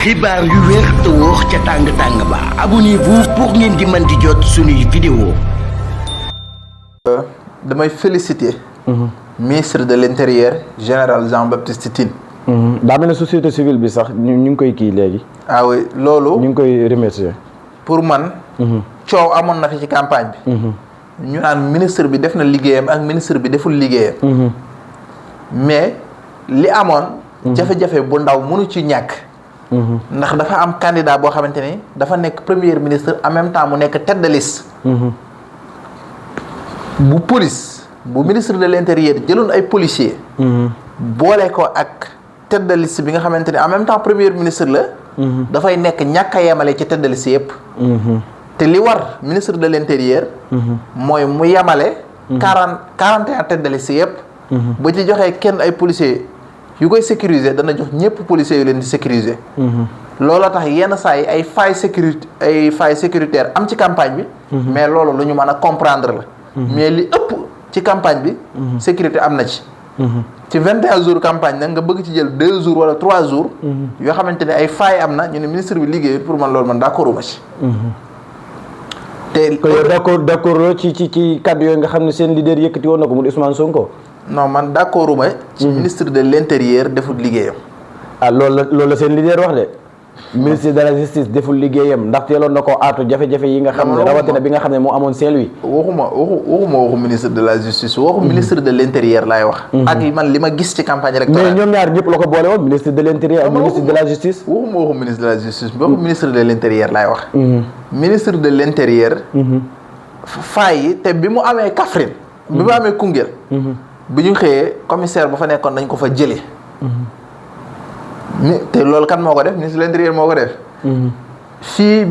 xibaar yu wér te wóor ca tàng ba abonnez-vous pour ngeen di mën di jot suñuy vidéo. damay féliciter. ministre de l'intérieur général Jean-Baptiste Tine. daa mel ne société civile bi sax ñu ngi koy kii léegi. ah oui loolu. ñu ngi koy remercier. pour man. coow amoon na fi ci campagne bi. ñu naan ministre bi def na liggéeyam ak ministre bi deful liggéeyam. mais li amoon. jafe-jafe bu ndaw mënu ci ñàkk. ndax dafa am candidat boo xamante ni dafa nekk premier ministre en même temps mu nekk tête de liste. bu police bu ministre de l'intérieur jëloon ay policiers. boole ko ak tête de liste bi nga xamante ni en même temps premier ministre la. dafay nekk ñàkk a yemale ci tête de liste yëpp. te li war ministre de l'intérieur. mooy mu yemale. 41 tête de liste yëpp. ba ci joxee kenn ay policiers. yu koy sécuriser dana jox ñëpp policiers yu leen di sécuriser. looloo tax yenn saa yi ay failles sécuritaires am ci campagne bi. mais loolu lu ñu mën a comprendre la. mais li ëpp ci campagne bi. sécurité am na ci. ci 21 jours campagne nag nga bëgg ci jël 2 jours wala 3 jours. yoo xamante ne ay failles am na ñu ne ministre bi liggéeyul pour man loolu man d'accord ma ci. te d'accord ci kàddu yooyu nga xam ne seen leader yëkkati woon na ko mu Ousmane Sonko. non man d'accorduma ci ministre de l'intérieur deful liggéeyam. ah loolu la seen leader wax de. ministre de la justice deful liggéeyam ndax teeloon na ko aatu jafe-jafe yi nga xam ne rawatina bi nga xam ne moo amoon Saint-Louis. waxu ministre de la justice waxu ministre de l'intérieur laay wax. ak man li ma gis ci campagne électorale. mais ñoom ñaar ñëpp la ko boole woon ministre de l'intérieur ak ministre de la justice. waxu ministre de la justice waxu ministre de l'intérieur laay wax. ministre de l'intérieur. faay yi te bi mu amee Kaffrine. bi mu amee Koungheul. bi ñu xëyee commissaire ba fa nekkoon dañ ko fa jëlee. te loolu kan moo ko def ministre de l'intérieur moo ko def. fii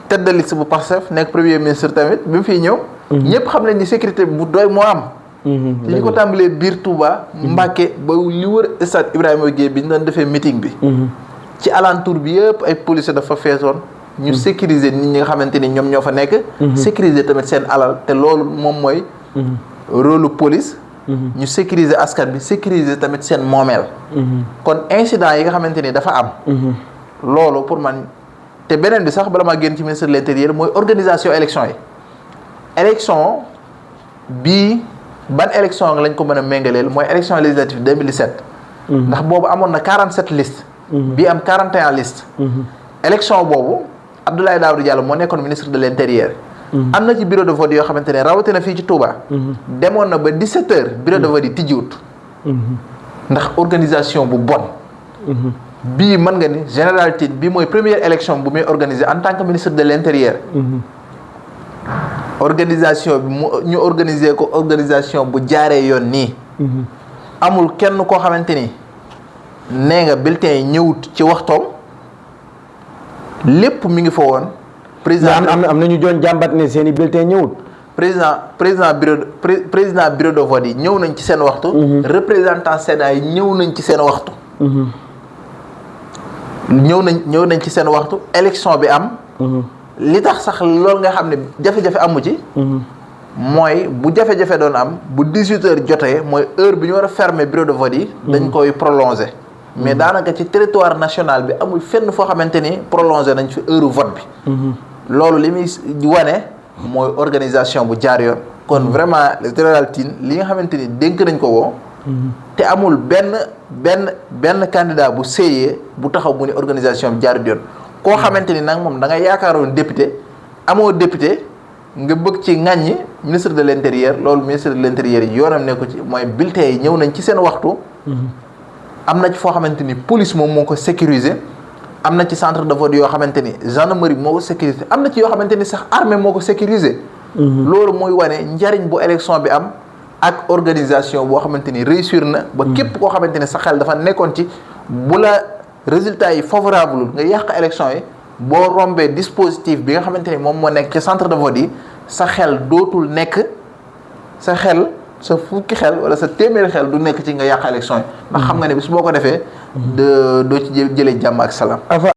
tête de liste bu Pastef nekk premier ministre tamit bi mu fiy ñëw. ñëpp xam nañ ni sécurité bu doy moo am. ci ñu ko tàmbalee biir Touba. Mbacké ba li wër stade Ibrahima Gueye bi ñu doon defee meeting bi. ci alentour bi yëpp ay policiers dafa feesoon. ñu sécuriser nit ñi nga xamante ni ñoom ñoo fa nekk. sécuriser tamit seen alal te loolu moom mooy. rôle police. ñu sécuriser askan bi sécuriser tamit seen moomeel. kon incident yi nga xamante ni dafa am. loolu pour man te beneen bi sax bala maa génn ci ministre de l'intérieur mooy organisation élection yi. élection bii ban élection lañ ko mën a méngaleel mooy élection législative 2017. ndax boobu amoon na 47 listes. bii am 41 listes. élection boobu Abdoulaye Daouda Diallo moo nekkoon ministre de l'intérieur. am na ci bureau de vote yoo xamante ne rawatina fii ci Touba. demoon na ba 17h bureau de vote yi tijjiwut. ndax organisation bu bon. bii mën nga ni général Tine bii mooy première élection bu muy organiser en tant que ministre de l'intérieur. organisation bi ñu organiser ko organisation bu jaaree yoon nii. amul kenn koo xamante ni nee nga bulletin yi ñëwut ci waxtoom lépp mi ngi fa woon. président am na ñu doon jàmbat ne seen i bulletin ñëwut. président bureau de vote yi ñëw nañ ci seen waxtu. représentant Sénat yi ñëw nañ ci seen waxtu. ñëw nañ ci seen waxtu élection bi am. li tax sax loolu nga xam ne jafe-jafe amu ci. mooy bu jafe-jafe doon am bu 18h jotee mooy heure bi ñu war a fermer bureau de vote yi. dañ koy prolonger. mais daanaka ci territoire national bi amul fenn foo xamante ni prolonger nañ fi heure vote bi. loolu li muy wane mooy organisation bu jaar yoon. kon vraiment le général Tine li nga xamante ni dénk nañ ko woo. te amul benn candidat bu séyee bu taxaw mu ni organisation bi jaar yoon. koo xamante ni nag moom da nga yaakaaroon député amoo député nga bëgg ci ŋàññi ministre de l'intérieur loolu ministre de l'intérieur yi yoonam nekku ci mooy bulletins yi ñëw nañ ci seen waxtu. am na ci foo xamante ni police moom moo ko sécuriser. am na ci centre de vote yoo xamante ni gendarmerie moo ko sécuriser am na ci yoo xamante ni sax armée moo ko sécuriser. loolu mooy wane njariñ bu élection bi am ak organisation boo xamante ni réussir na. ba képp koo xamante ni sa xel dafa nekkoon ci bu la résultat yi favorable nga yàq élection yi boo rombee dispositif bi nga xamante ni moom moo nekk ci centre de vote yi sa xel dootul nekk sa xel sa fukki xel wala sa téeméeri xel du nekk ci nga yàq élection yi. ndax xam nga ne bis boo ko defee. doo ci jëlee jàmm ak salaam.